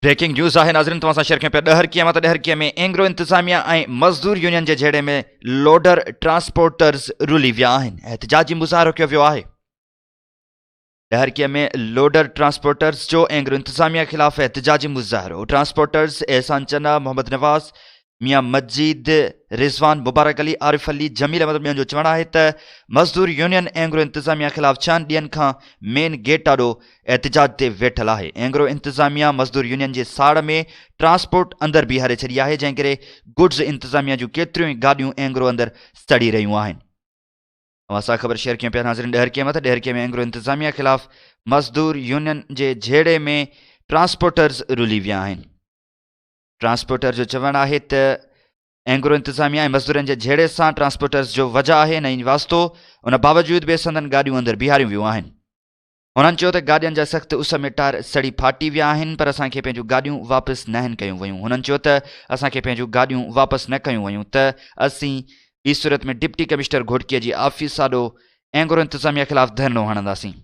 Breaking news آهي ناظرين توهان سان شيئر ڪيون پيا ڏهرڪيء مان ته ڏهرڪيء ۾ اينگرو انتظاميا ۽ مزدور يونين جي جهيڙي ۾ لوڊر ٽرانسپورٽرز رلي ويا آهن احتجاجي مظاهرو ڪيو ويو آهي ڏهرڪيء ۾ لوڊر ٽرانسپورٽرز جو اينگرو انتظاميا خلاف احتجاجي مظاهرو ٽرانسپورٽرز احسان چنا محمد نواز ميان مجيد، رضوان، مبارڪ علي، عارف علي، جميل احمد ٻين جو چوڻ آهي ته مزدور يونين اينگرو انتظاميا خلاف ڇهن ڏينهن کان مين گيٽ آڏو احتجاج تي ويٺل آهي، اينگرو انتظاميا مزدور يونين جي ساڙ ۾ ٽرانسپورٽ اندر بيهاري ڇڏي آهي، جنهن ڪري گڊز انتظاميا جون ڪيتريون ئي گاڏيون اينگرو اندر سڙي رهيون آهن. اوهان سان خبر شيئر ڪيون پيا ناظرين ڏهرڪي مان ته ڏهرڪي ۾ اينگرو انتظاميا خلاف مزدور يونين جي جهيڙي ۾ ٽرانسپورٽرز رلي ويا آهن. ٽرانسپورٽر جو چوڻ آهي ته اينگرو انتظاميا ۽ مزدورن جي جهيڙي سان ٽرانسپورٽرز جو وجهه آهي نه ئي واسطو، ان باوجود به سندن گاڏيون اندر بيهاريون ويون آهن. هنن چيو ته گاڏين جا سخت اس ۾ ٽائر سڙي ڦاٽي ويا آهن پر اسان کي پنهنجون گاڏيون واپس ناهن ڪيون ويون. هنن چيو ته اسان کي پنهنجون گاڏيون واپس نه ڪيون ويون ته اسين ٻي صورت ۾ ڊپٽي ڪمشنر گهوٽڪي جي آفيس آڏو اينگرو انتظاميا خلاف ڌرڻو هڻنداسين.